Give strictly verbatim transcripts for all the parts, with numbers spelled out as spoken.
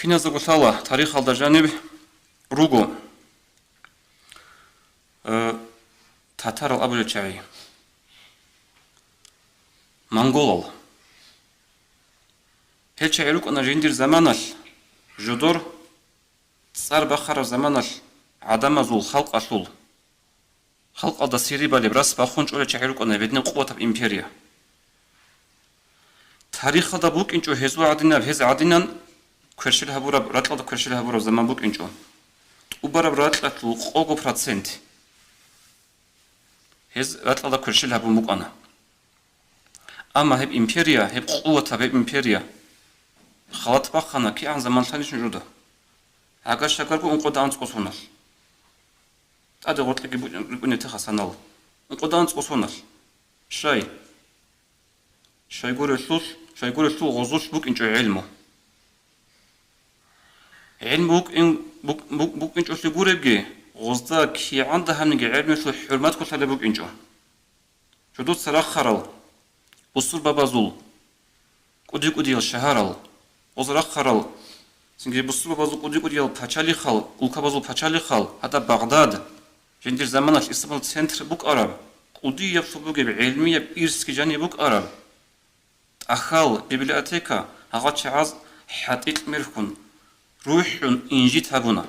Киназдаго лъала тарихалда жаниб руго, э, татарал абулел чагӀи. Монголал. Гьел чагӀи рукӀана жиндир заманалъ, жодор цӀар бахъараб заманалъ гӀадамазул халкъалъул, халкъалда сири балеб рас бахун чӀолел чагӀи рукӀана гьеб гьедин къуватаб империя. Тарихалда букӀинчӀо гьезул гӀадинаб, гьез гӀадинан кверщел гьабураб, ракьалда кверщел гьабураб заман букӀинчӀо. ТӀубараб ракьалъул къого процент гьез ракьалда кверщел гьабун букӀана. Амма гьеб империя, гьеб къуватаб гьеб империя халат бахъана кигӀан заман лъанищ нужеда. Гьагар-шагарго ункъода анцӀго соналъ. ТӀаде гъоркьеги букӀин-, букӀинетеха санал. Ункъода анцӀго соналъ. Щай? Щайгурелъул, щайгурелъул гъозулъ букӀинчӀо гӀелму. ГӀелму букӀин-, бук-, бук-, букӀинчӀолъи гуребги, гъозда кигӀан дагьабниги гӀелмуялъул хӀурмат кколъалеб букӀинчӀо. Жодоца рахъарал, бусурбабазул кӀуди-кӀудиял шагьарал, гъоз рахъарал, цинги бусурбабазул кӀуди-кӀудиял пачалихъал, улкабазул пачалихъал, гьадаб Багъдад, жиндир заманалъ исламалъул центр букӀараб, кӀудияб лъуб бугеб гӀелмияб ирсги жаниб букӀараб, тӀахьал, библиотека, гьагъал чагӀаз хӀатӀикь мерхьун, рухӀун инжит гьабуна.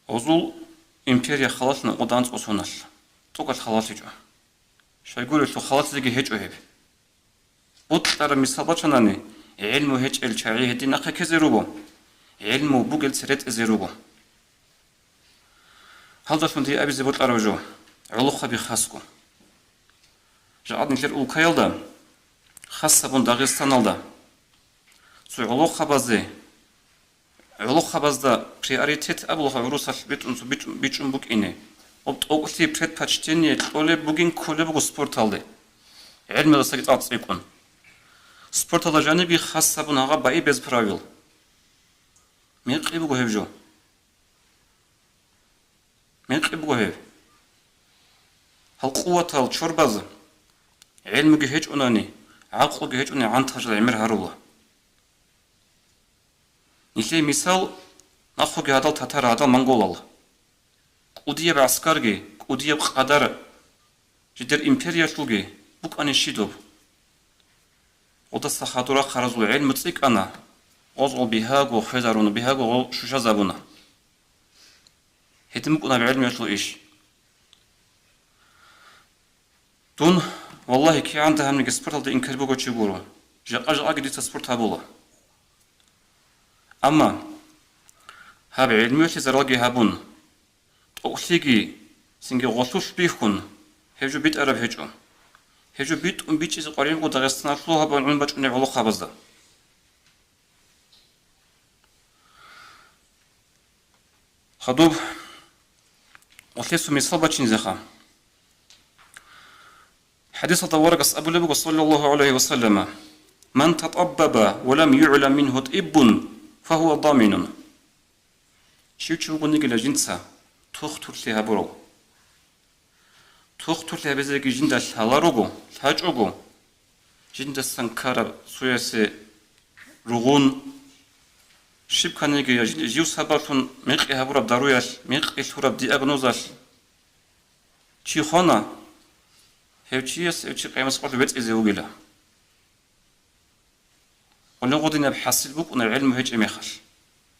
Гъозул империя халалъана ункъода анцӀго соналъ. ТӀокӀалъ халалъичӀо. Щайгурелъул халалъизеги гьечӀо гьеб. Бокьараб мисал бачанани, гӀелму гьечӀел чагӀи гьедин нахъе ккезе руго, гӀелму бугел цере тӀезе руго. Гьалдалъун дие абизе бокьараб жо, гӀолохъаби хасго. Жакъа нилъер улкаялда, хасабун Дагъистаналда, цо гӀолохъабазе, гӀолохъабазда приоритет абулаха гӀурусалъ битӀун-, битӀун-, бичӀчӀун букӀине. Гъоб тӀокӀлъи предпочтение кьолеб бугин кколеб буго спорталде, гӀелмуялдасаги цӀакъ цӀикӀкӀун. Спорталда жанибги хасабун гьагъаб байи без правил. Мекъи буго гьеб жо. Мекъи буго гьеб. Гьал къуватал чорбаз гӀелмуги гьечӀунани, гӀакълуги гьечӀунани гӀантал жал гӀемер гьарула. Нилъее мисал, нахъоги гьадал татар, гьадал монголал. КӀудияб гӀаскарги, кӀудияб къадар жидер империялъулги букӀани щидаб. Гъодаса хадур рахъаразул гӀелму цӀикӀкӀана, гъоз гъол бигьаго хвезаруна, бигьаго гъол щущазабуна. Гьедин букӀунаб гӀелмуялъул иш. Дун, валлагьи, кигӀан дагьабниги спорталда инкар бугев чи гуро. Жакъа-жакъаги дица спорт гьабула. Амма гьаб гӀелмуялъе заралги гьабун, тӀокӀлъиги, цинги гъолъулъ бихьун, гьеб жо битӀараб гьечӀо. Гьеб жо битӀун бичӀчӀизе къваригӀун буго Дагъистаналъул гьабун гӀун бачӀунеб гӀолохъабазда. Хадуб, гъолъесул мисал бачинизеха. ХӀадисалда аварагас абулеб буго, саллаллагьу гӀалайгьи ва саллама: «Ман татӀаббаба ва лам югӀлам мингьу тӀиббун, фагьува даминун». Щив чи вугонигила жинца тухтурлъи гьабурав, тухтурлъи гьабизеги жинда лъаларого, лъачӀого, жиндасан ккараб цоясе ругъун, щиб кканиги я жи-, жив сабаблъун мекъи гьабураб даруялъ, мекъи лъураб диагнозалъ чи хвана, гьев чияс гьев чи къиямасеб къоялъ вецӀизе вугила. Гьуниб гъодинаб хӀасил букӀуна гӀелму гьечӀеб мехалъ.